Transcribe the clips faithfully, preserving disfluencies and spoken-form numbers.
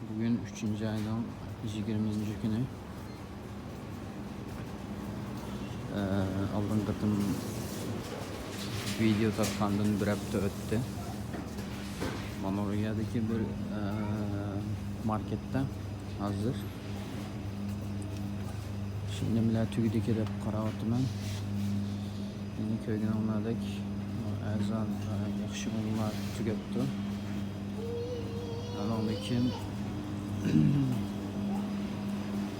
بۈگۈن ئۈچىنچى ئاينىڭ يىگىرمىنچى كۈنى. ئە، ئالدىنقى قېتىم ۋىدېئو تارتقاندىن بىر ھەپتە ئۆتتى. مانا ئۇ يەردىكى بىر، ئە، ماركېتتا ھازىر. شۇ نېمىلەر تۈگىدىكى دەپ قاراۋاتىمەن. يەنە كۆرگىنىڭلاردەك، ئەرزان، ياخشى ئۇنلار تۈگەپتۇ. ئاناندىن كېيىن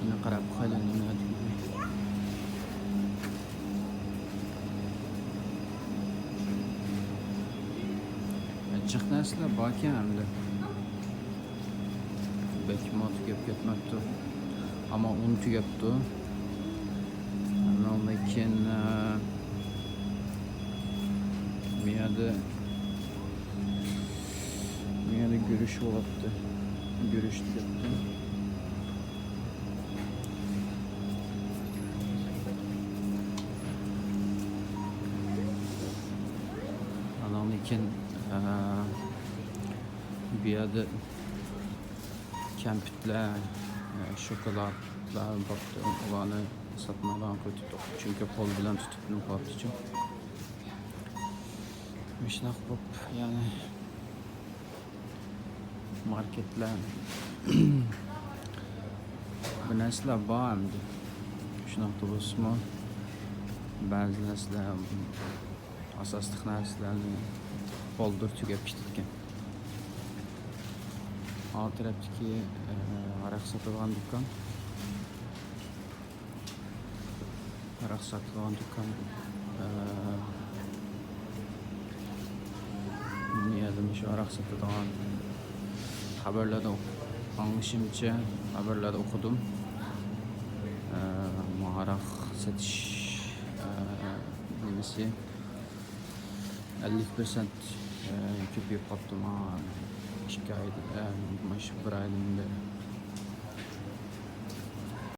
يەنە قاراپ باقايلى، نېمىلەر تۈگىدى. جىق نەرسىلەر باركەن ئەمدى. بەكمۇ تۈگەپ كەتمەپتۇ. ئەمما ئۇن تۈگەپتۇ. ئاندىن كېيىن، ئە، بۇ يەردە، بۇ يەردە گۈرۈچ بولاتتى. گۈرۈچ تۈگەپتۇ. ئاندىن كېيىن، ئە، بۇ يەردە كەمپۈتلەر، ئە، شوكولادلار بوپتۇ. ئۇلارنى ساتمايدىغان قىلىپ تۇتتۇق. چۈنكى قول بىلەن تۇتۇپمۇ بوپتىچۇ. مۇشۇنداق بوپ، يەنى ماركېتلار، بۇ نەرسىلەر بار ئەمدى. شۇنداقتا بولسىمۇ، بەزى نەرسىلەر، ئاساسلىق نەرسىلەرنى بالدۇر تۈگەپ كېتىدىكەن. ئال تەرەپتىكى، ئە، ھاراق ساتىدىغان دۇكان. ھاراق ساتىدىغان دۇكان. ئە، دۇنيادا مۇشۇ ھاراق ساتىدىغان خەۋەرلەردە ئوق-، ئاڭلىشىمچە، خەۋەرلەردە ئوقۇدۇم. ئە، مۇ ھاراق سېتىش، ئە، نېمىسى ئەللىك پىرسەنت، ئە، كۆپىيىپ قاپتۇ مانا ئىككى ئايدىن، ئە، مۇشۇ بىر ئايدىن بېرى.